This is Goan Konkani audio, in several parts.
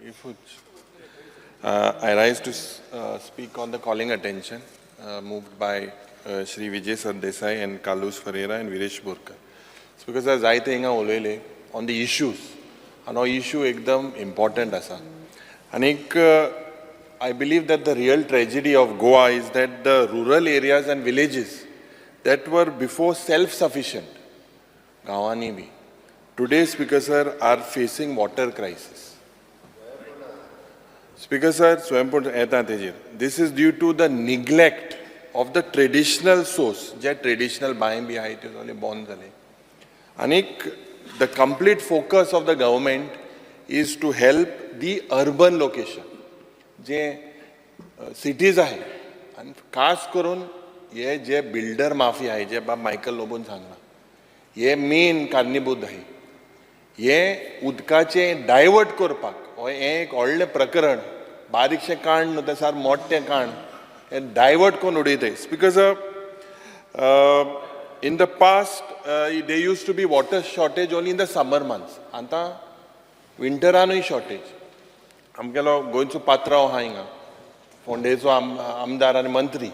If I rise to speak on the calling attention moved by Shri Vijay Sardesai and Carlos Ferreira and Viresh Borkar. Speaker sir, जायते हिंगा उलयले ऑन the issues आनी हो इशू एकदम इम्पॉर्टंट आसा. आनीक I believe that the real tragedy of Goa is that the rural areas and villages that were before self sufficient, गांवांनी बी, today, Speaker sir, are facing water crisis. Speaker sir, स्वयंपूर्ण येता तेजेर. This is due to the neglect of the traditional source. J traditional बांय बी आहाय त्यो सगळे बंद जाले आनीक the complete focus of the government is to help the urban location, J cities आहे आनी खास करून हे जे बिल्डर माफिया आहे, जे बाब मायकल लोबोन सांगला, हे मेन कारणीभूत आहे हे उदकाचें डायवर्ट करपाक. हो हें एक व्हडलें प्रकरण, बारीकशें कांड न्हू तें, सार मोठें कांड. हें डायवर्ट करून उडयताय. Because in the past there used to be water shortage only in the summer months. आतां विंटरानूय शॉर्टेज. आमगेलो गोंयचो पात्रांव आहा हिंगा, फोंडेचो आमदार आनी मंत्री,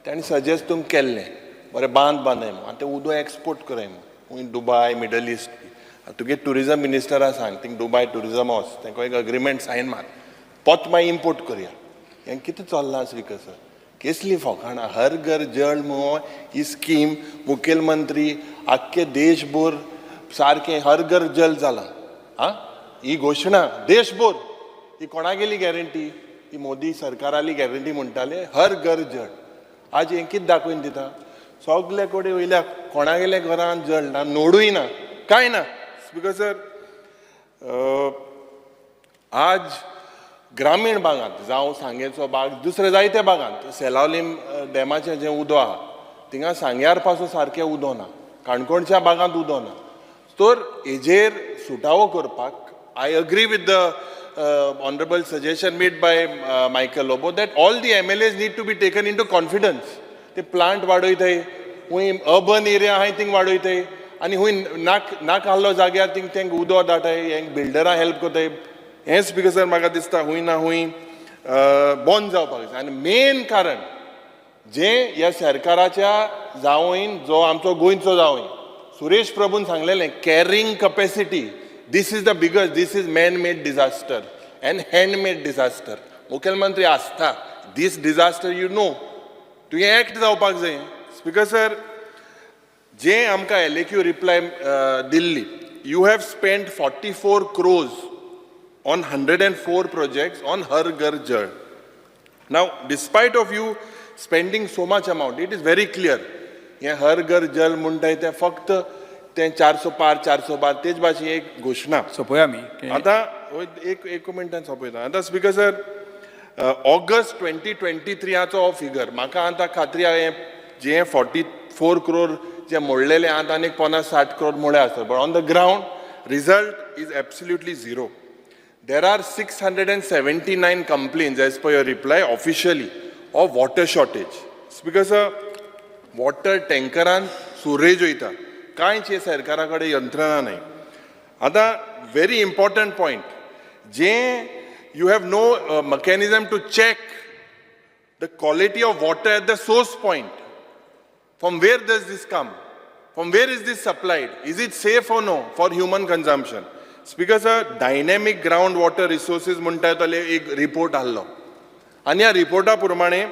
तांणी सजेस्ट तुमकां केल्लें, बरें बांद बांदय म्हूण आनी तें उदक एक्सपोर्ट करय म्हूण खूंय, दुबाय, मिडल इस्ट. तुगे ट्युरिजम मिनिस्टरा सांग, थिंग दुबाय ट्युरिजम हावस, तांकां एक अग्रीमेंट सायन मार, पोत मागीर इम्पोर्ट करया. हें कितें चल्लां, स्पीकर सर? केसली फकाणां? हर घर जल म्हणून ही स्कीम मुखेलमंत्री आख्खे देशभर सारकें हर घर जल जालां. आं, ही घोशणा देशभर, ही कोणागेली गॅरंटी? ही मोदी सरकाराली गॅरंटी म्हणटाले हर घर जल. आज हें कितें दाखोवन दिता? सगले कडेन वयल्या कोणागेल्या घरान जल ना, नोडूय ना, कांय ना. Because sir, आज ग्रामीण भागांत जावं सांगेचो भाग, दुसरे जायते भागांत, सेलावलीम डॅमाचें जें उदक आहा, थिंगा सांग्यार पासून सारकें उदक ना, काणकोणच्या भागांत उदक ना. तर हेजेर सुटावो करपाक I agree with the honourable suggestion made by Michael Lobo that all the MLAs need to be taken into confidence. ते प्लांट वाडयताय, खूंय अर्बन एरिया आहाय थिंग वाडयताय आनी खूंय नाक नाक आहलो जाग्यार थिंग तेंक उदक धाडटाय, हेंक बिल्डरां हेल्प करताय. हें, स्पीकर सर, म्हाका दिसता खूंय ना खूंय बंद जावपाक जाय. आनी मेन कारण जें ह्या सरकाराच्या जावंयन, जो आमचो गोंयचो जावंय सुरेश प्रभून सांगलेलें, carrying capacity, this is the biggest. This is man made disaster and handmade disaster. मुखेलमंत्री आसता, दीस डिजास्टर you know तुवें एक्ट जावपाक जाय. स्पीकर सर, जे आमकां एलएक्यू रिप्लाय दिल्ली, you have spend 44 crores on 104 projects on Har Ghar Jal. Now, despite of you spending so much amount, it is very clear. हें हर घर जल म्हणटाय तें फक्त तें चारसो पार, चारसो पार तेच भाशेन एक घोशणा. सोंपोया आमी आतां एक एक मिनटान सोंपयता. आतां स्पीकर सर, ऑगस्ट 2023आचो हो फिगर. म्हाका आतां खात्री आहा, हें जें 44 क्रोर जे मोडलेले, आतां आनीक 50-60 क्रोर मोडले आसत, but on the ground result is absolutely zero. There are 679 complaints, as per your reply officially, of water shortage. It's because a water टँकरान Suraj वयता, कांयच हे सरकारा कडेन यंत्रणा नाही. आतां very important point, J you have no mechanism to check the quality of water at the source point. From where does this come? From where is this supplied? Is it safe or no for human consumption? Speaker sir, dynamic ground water resources म्हणटा तले एक रिपोर्ट आहलो आनी ह्या रिपोर्टा प्रमाणे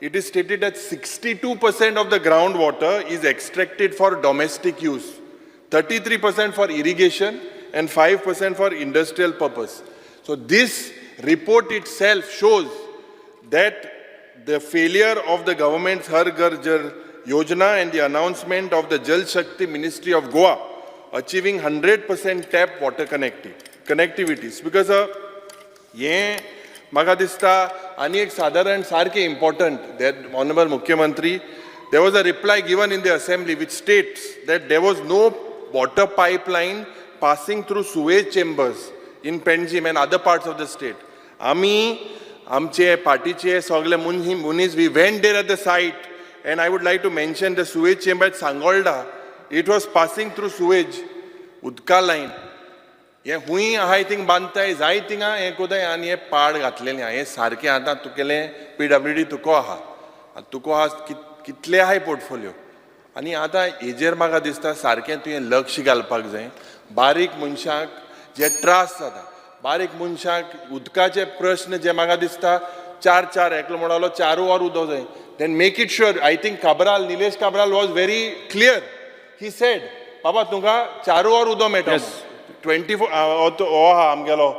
it is stated that 62% of the ground water is extracted for domestic use, 33% for irrigation and 5% for industrial purpose. So this report itself shows that the failure of the government's Har Ghar Jal Yojana and the announcement of the Jal Shakti Ministry of Goa achieving 100% tap water connectivities. Because हें म्हाका दिसता आनी एक सादारण सारकें इम्पॉर्टंट that honourable मुख्यमंत्री, there was a reply given in the assembly which states that there was no water pipeline passing through sewage chambers in Panjim and other parts of the state. आमी आमचे पार्टीचे सगळे मुनीस, we went there at the site and I would like to mention the sewage chamber at Sangolda. It was passing through sewage उदका लायन. हें हुंय आहाय थिंग बांदताय जाय थिंगा हें कोताय आनी हें पाड घातलेलें आहा. हें सारकें आतां तुगेलें पीडब्ल्यूडी तुको आहा आनी तुको आहा कितले आहाय पोर्टफोलियो आनी आतां हेजेर म्हाका दिसता सारकें तुवें लक्ष घालपाक जाय. बारीक मनशाक जे त्रास जाता, बारीक मनशाक उदकाचे प्रश्न जे म्हाका दिसता चार चार एकलो म्हणलो चारू वर उदक जाय, then make it sure. I think Cabral, Nilesh Cabral was very clear. He said बाबा तुमकां चारू वर उदक मेळटा. 24 हो आहा आमगेलो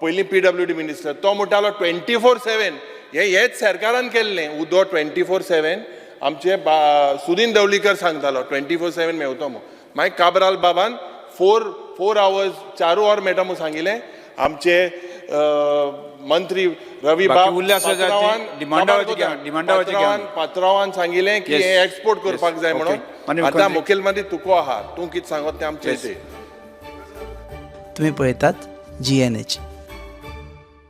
पयलीं पीडब्ल्यूडी मिनिस्टर, तो म्हणटालो 24/7. हें हेच सरकारान केल्लें उदक 24/7. आमचे सुदीन दवलीकर सांगतालो 24/7 मेवतो म्हूण. मागीर काब्राल बाबान फोर फोर आवर्स चारू वर मेळटा म्हूण सांगिल्लें. आमचे मंत्री रवी बाकी बाब उरले आसा जाल्यार ते डिमांडावरती घेवन, डिमांडावरती घेवन. पात्रावान सांगिल्लें की हें एक्सपोर्ट करपाक जाय म्हणून. माननीय आतां मुख्यमंत्री. मुखेलमंत्री तुको आहा, तूं कितें सांगत तें आमचें. Yes. ते तुम्ही पळयतात जीएनएच.